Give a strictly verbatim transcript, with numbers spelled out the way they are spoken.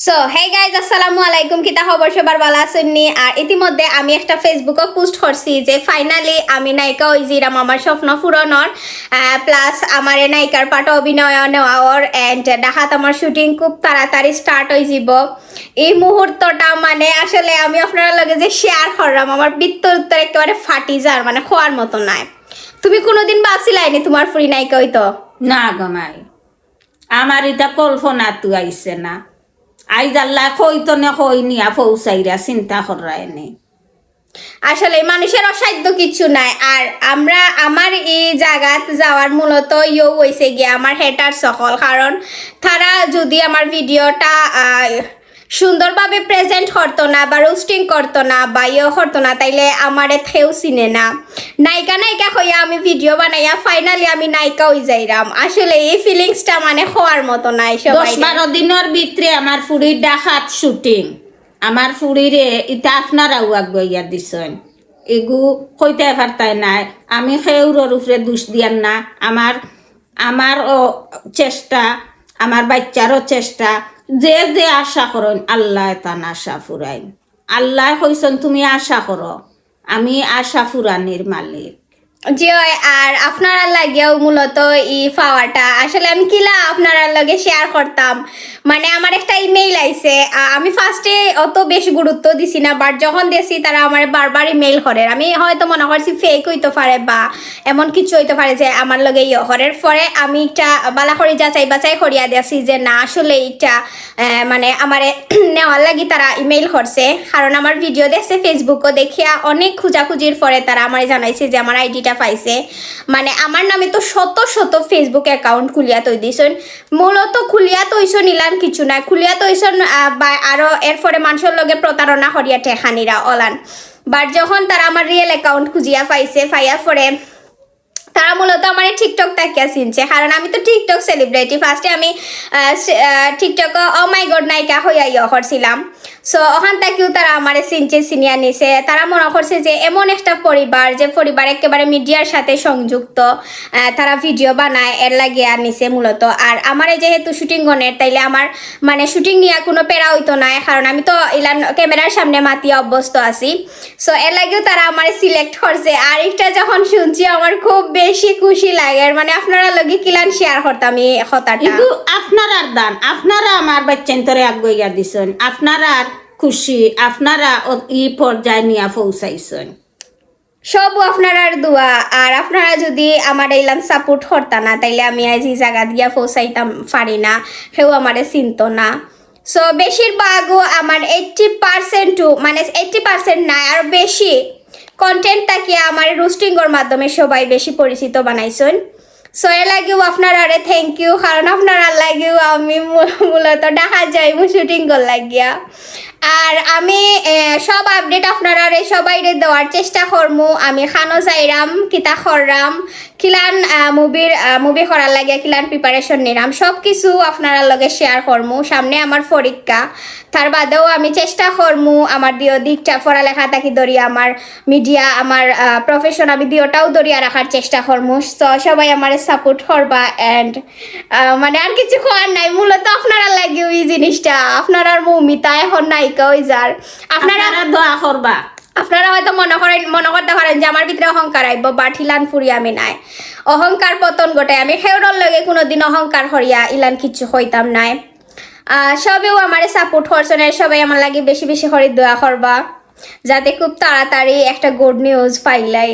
So, hey guys, আসসালামু আলাইকুম। কিতা খবর সবার, ভালা আছইন নি? আর ইতিমধ্যে আমি একটা Facebook-ও পোস্ট করছি যে ফাইনালি আমি নায়িকা অইযিরাম, আমার স্বপ্ন পূরণর। প্লাস আমারে নায়িকার পার্টও অভিনয় নেওয়া অর, অ্যান্ড ঢাকাত আমার শুটিং খুব তাড়াতাড়ি স্টার্ট অইযিবো। এই মুহূর্তটা মানে আসলে আমি আপনারার লগে যে শেয়ার কররাম, আমার ভিতর উত্তর একেবারে ফাটি যার, মানে কওয়ার মতো নায়। তুমি কোনোদিন ভাবছিলায় নি তুমার ফুরি নায়িকা অইতো? না গো মাই, আমার ইতা কল্পনাত আইছে না। আইজ আল্লায় কইতো নে কই নিয়া পৌঁছাইরা, চিন্তা কররায় নি। আসলে মানুষের অসাধ্য কিছু নাই। আর আমরা, আমার এই জাগাত যাওয়ার মূলত ইয়েও অইছে গিয়া আমার হেটার সকল, কারণ তারা যদি আমার ভিডিওটা, আহ, সুন্দরভাবে প্রেজেন্ট করতো না বা রোস্টিং করতো না বা ইয়ে করতো না, তাইলে আমারে কেউ চিনে না। নায়িকা নায়িকা কইয়া আমি ভিডিও বানাইয়া ফাইনালি আমি নায়িকা অইযাইরাম। আসলে এই ফিলিংসটা মানে কওয়ার মতো নায় সবাই। দশ বারো দিনর ভিতরে আমার ফুরির ঢাকাত শুটিং, আমার ফুরিরে ইতা আপনারাউ আগুয়াইয়া দিছইন, এগু কইতায় পারতায় নায়। আমি কেউরর উপরে দুষ দিয়ার না, আমার, আমারও চেষ্টা, আমার বাইচ্চারও চেষ্টা। যে যে আশা করইন আল্লায় তান আশা ফুরাইন। আল্লায় কইছইন তুমি আশা করো, আমি আশা ফুরানির মালিক। জি অয়, আর আপনারার লাগিয়াউ মূলত ই পাওয়াটা। আসলে আমি কিলা আপনারার লগে শেয়ার করতাম, মানে আমার একটা ইমেইল আইছে। আ-, আমি ফার্স্টে অত বেশ গুরুত্ব দিছি না, বাট যখন দেখছি তারা আমারে বারবার ইমেইল করের, আমি হয়তো মনো করছি ফেক অইতো পারে বা এমন কিছু অইতো পারে যে আমার লগে ইয়ে করের। পরে আমি একটা ভালা করি যাচাই বাছাই করিয়া দেখছি যে না, আসলে এটা আহ, মানে আমারে নেওয়ার লাগি তারা ইমেইল করছে, কারণ আমার ভিডিও দেখছে Facebook-ও, দেখিয়া অনেক খোঁজাখুঁজির পরে তারা আমারে জানাইছে যে আমার আইডিটা পাইছে। মানে আমার নামে তো শত শত Facebook অ্যাকাউন্ট খুলিয়া থই দিছইন, মূলত খুলিয়া থইছইন ইলান কিছু নায়, খুলিয়া থইছইন, আহ, বা আরো এরপরে মানষর লগে প্রতারণা করিয়া টেকা নিরা অলান। বাট যখন তারা আমার রিয়েল অ্যাকাউন্ট খুঁজিয়া পাইছে, পাইয়া পরে তারা মূলত আমারে TikTok থাকিয়া চিনছে, কারণ আমি তো TikTok সেলিব্রিটি। ফার্স্টে আমি, আহ, সে-, আহ, TikTok-ও Oh My God নায়িকা কইয়া ইয়ে করছিলাম। So, ওখান থাকিউ তারা আমারে চিনছে, চিনিয়া নিছে। তারা মনো করছে যে এমন একটা পরিবার, যে পরিবার একেবারে মিডিয়ার সাথে সংযুক্ত, আহ, তারা ভিডিও বানায়, এর লাগিয়া নিছে মূলত। আর আমারে যেহেতু শুটিং গনের, তাইলে আমার মানে শুটিং নিয়া কোনো প্যারা অইতো নায়, কারণ আমি তো ইলান ক্যামেরার সামনে মাতিয়া অভ্যস্ত আছি। So, এর লাগিও তারা আমারে সিলেক্ট করছে। আর একটা যখন শুনছি, আমার খুব বেশি খুশি লাগের। মানে, আপনারার লগে কিলান শেয়ার করতাম এই কথাটা। এগু আপনারার দান, আপনারা আমার বাইচ্চাইন্তরে আগুয়াইয়া দিছইন, আপনারার খুশি, আপনারা অ-, ই পর্যায় নিয়া পৌঁছাইছইন। সবউ আপনারার দোয়া। আর আপনারা যদি আমারে ইলান সাপোর্ট করতা না, তাইলে আমি আইজ ই জাগাত গিয়া পৌঁছাইতাম পারি না, কেউ আমারে চিনতো না। So, বেশিরভাগউ আমার এইট্টি পার্সেন্টউ, মানে, এইট্টি পার্সেন্ট নায়, আরো বেশি কন্টেন্ট থাকিয়া আমার রোস্টিংর মাধ্যমে সবাই বেশি পরিচিত বানাইছইন। So, এর লাগিও আপনারারে থ্যাংক ইউ, কারণ আপনারার লাগিও আমি মূ-, মূলত ঢাকা যাইমু শুটিং করার লাগিয়া। আর আমি, এ, সব আপডেট আপনারারে সবাইরে দেওয়ার চেষ্টা করমু। আমি কানো যাইরাম, কিতা কররাম, কিলান, আহ, মুভির, আহ, মুভি করার লাগিয়া কিলান প্রিপারেশন নিরাম, সব কিছু আপনারার লগে শেয়ার করমু। সামনে আমার পরীক্ষা, তার বাদেও আমি চেষ্টা করমু আমার দিও দিকটা, পড়ালেখা থাকি ধরিয়া আমার মিডিয়া, আমার, আহ, প্রফেশন, আমি দিওটাও ধরিয়া রাখার চেষ্টা করমু। So, সবাই আমারে সাপোর্ট করবা। And, আহ, মানে, আর কিছু কওয়ার নাই, মূলত আপনারার লাগিও ই জিনিসটা, আপনারার মৌমিতা এখন নায়িকা অইযার। আপনারা আপনারা দোয়া করবা। আপনারা হয়তো মনো করেন, মনো করতা পারেন যে আমার ভিতরে অহংকার আইবো, বাট ইলান ফুরি আমি নায়। অহংকার পতন ঘটে। আমি কেউরর লগে কোনোদিন অহংকার করিয়া ইলান কিচ্ছু কইতাম নায়। আহ, সবেউ আমারে সাপোর্ট করছইন, সবাই আমার লাগি বেশি বেশি করি দোয়া করবা, যাতে খুব তাড়াতাড়ি একটা গুড নিউজ পাইলাই।